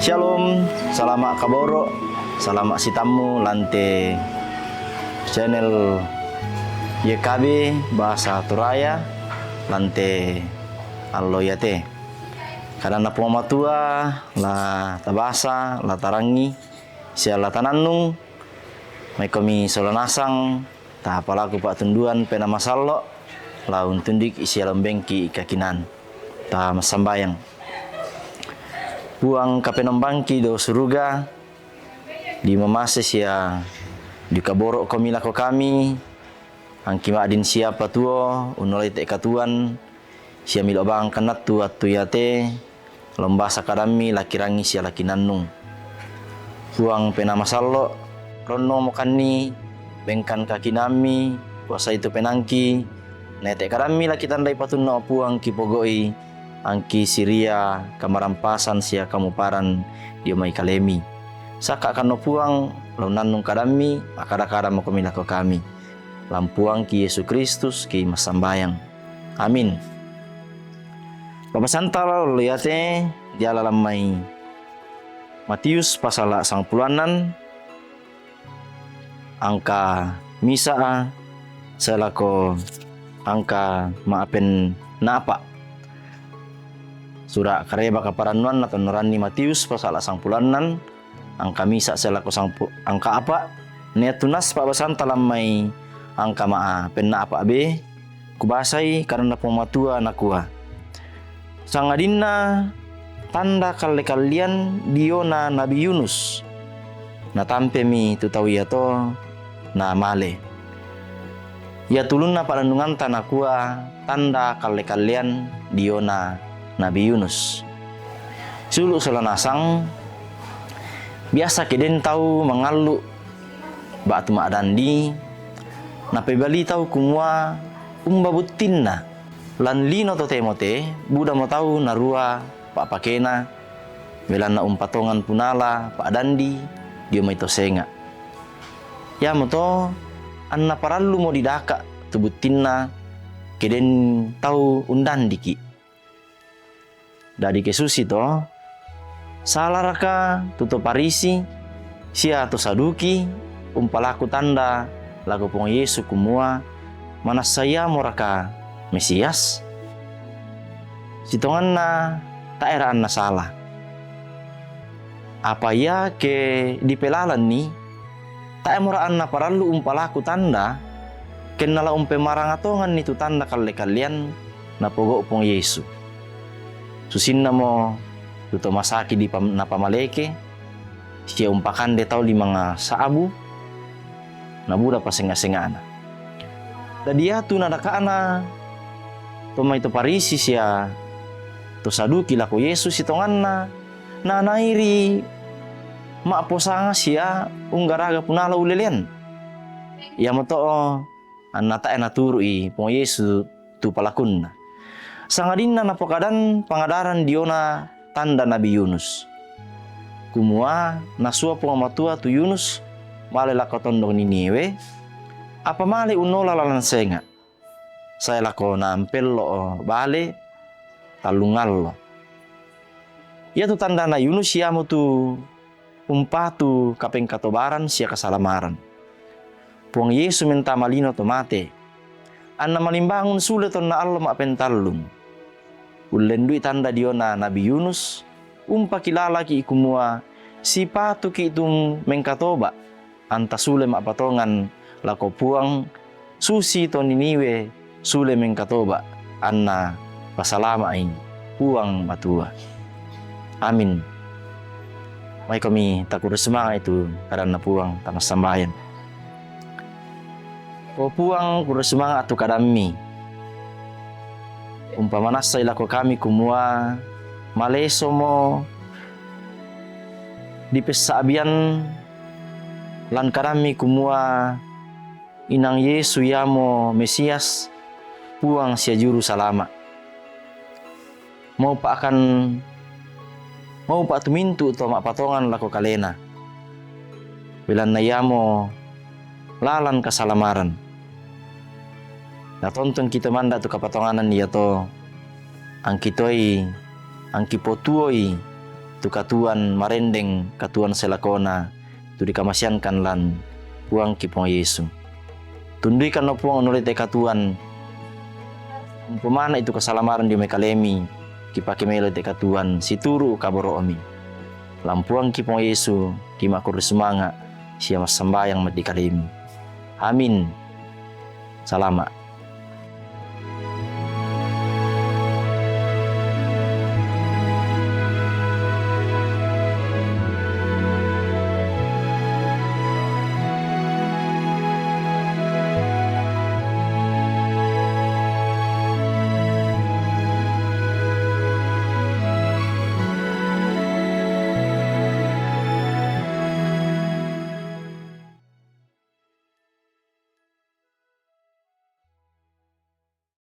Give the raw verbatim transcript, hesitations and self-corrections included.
Shalom, salama' kaboro', salama' sitammu lan te channel Y K B Bahasa Toraya lan te allo iate. Kadanna Puang Matua la tabasa, la tarangi, sia la tanannung. Maikomi sola nasang tapalaku pa'tunduan Penaa Masallo', la untundiki' sia la umbengki' kakinaan. Ta massambayang. Puang kapenombangki dao suruga, dimamase sia dikaboro'komi lako kami, angki ma'din siapa tuo unnolai te' katuoan, sia milo' bangka nattu attu iate, la umbasa kadammi la kirangi sia la kinannung. Puang Penaa Masallo', ronnomokanni bengkan kakinaammi, kuasai tu penaangki, na iate' kadammi la kitandai patunna, o Puang, kipogo'i, angki siria kamarampasan sia kamuparan dio mai kalemi. Saka'kan, o Puang, la unnannung kadammi, makkada-kada mokomi lako kami. Lan Puangki Yesu Kristus ki massambayang. Amin. Pa'basanta allo iate diala lan mai Matius pasala' sangpulo annan, angka misa' sae lako angka ma'penna'pa'. Sura' Kareba kaparannuanna tonnoranni Matius pasala' sangpulo annan, angka misa' sae lako sangpu-, angka a'pa', na iatu nasba' basanta lan mai angka ma'penna'pa' be, kubasai kadanna Puang Matua, nakua, sangadinna tanda kalle-kallean diona Nabi Yunus, natampemi tu tau iato, namale. Iatu ulunna pa'nannunganta nakua tanda kalle-kallean diona Nabi Yunus. Sulu' sola nasang, biasa ke den tau mangallu' ba'tu ma'dandi, napebali tau kumua umba buttinna. Lan lino totemo te, budamo tau narua pa'pakena, belanna umpatongan punala pa'dandi dio mai to senga'. Iamoto anna parallumo didaka' tu buttinna ke den tau undandiki'. Dadi ke susi to, salaraka tu to Parisi sia to Saduki umpalaku tanda lako Puang Yesu kumua, manassa iamoraka Mesias? Sitonganna tae'ra anna sala. Apa ia ke dipelalanni, tae'mora anna parallu umpalaku tanda, kenna la umpemarangatonganni tu tanda kalle-kallean napogau' Puang Yesu. Susinnamo tu to masaki dipam-, napamaleke, sia umpakande tau limang sa'bu, nabuda pasenga'-senga'na. Dadi iatu nadaka'na to mai to Parisi sia to Saduki lako Yesu sitonganna, nanairi ma'posanga sia unggaraga punala ulelean. Iamoto anna tae' naturu'i Puang Yesu tu palakunna. Sangadinna napokadan pangadaran diona tanda Nabi Yunus, kumua nasua Puang Matua tu Yunus male lako tondok Niniwe, apa male unnola lalan senga', sae lako naampello' bale tallung allo. Iatu tandana Yunus iamotu umpatu kapengkatobaran sia kasalamaran. Puang Yesu mentama lino to mate, anna malimbangun sule tonna allo ma'pentallung. Ullendu'i tanda diona Nabi Yunus, umpakilalaki' kumua sipatuki' tu mengkatoba', anta sule ma'patongan lako Puang, susi to Niniwe sule mengkatoba', anna pasalama'i Puang Matua. Amin. Maikomi takurre sumanga'i tu kadanna Puang, tamassambayang. O Puang, kurre sumanga' tu kadammi. Umpamanassai lako kami kumua malesomo dipessa'bian lan kadammi kumua Inang Yesu iamo Mesias, Puang sia Juru Salama'. Maupa'kan, maupa' tu mintu' to ma'patongan lako Kalena, belanna iamo lalan kasalamaran. Natontongki' to manda' tu kapatonganan iato, angki toi, angki potuoi tu katuoan marendeng, katuoan silakona, tu dikamaseankan lan Puangki Puang Yesu. Tunduikan no Puang anu olo i te katuoan, umpamana i tu kasalamaran di mai kalemi, kipake mai olo i te katuoan situru kaboro'mi. Lan Puangki Puang Yesu, kimakurre sumanga', sia massambayang mai di kalemi. Amin. Salama'.